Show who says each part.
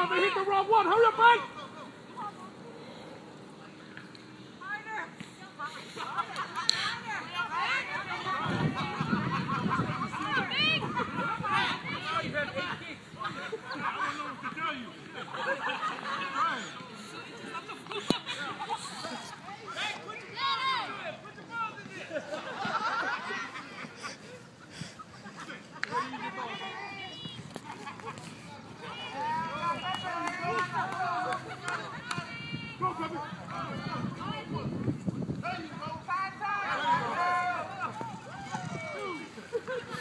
Speaker 1: on, they hit the wrong one. Hurry up, man.
Speaker 2: I don't know what to tell you.
Speaker 3: Hey, put your balls in there. Put your balls in there.
Speaker 2: Go, Pepper.
Speaker 3: There you go.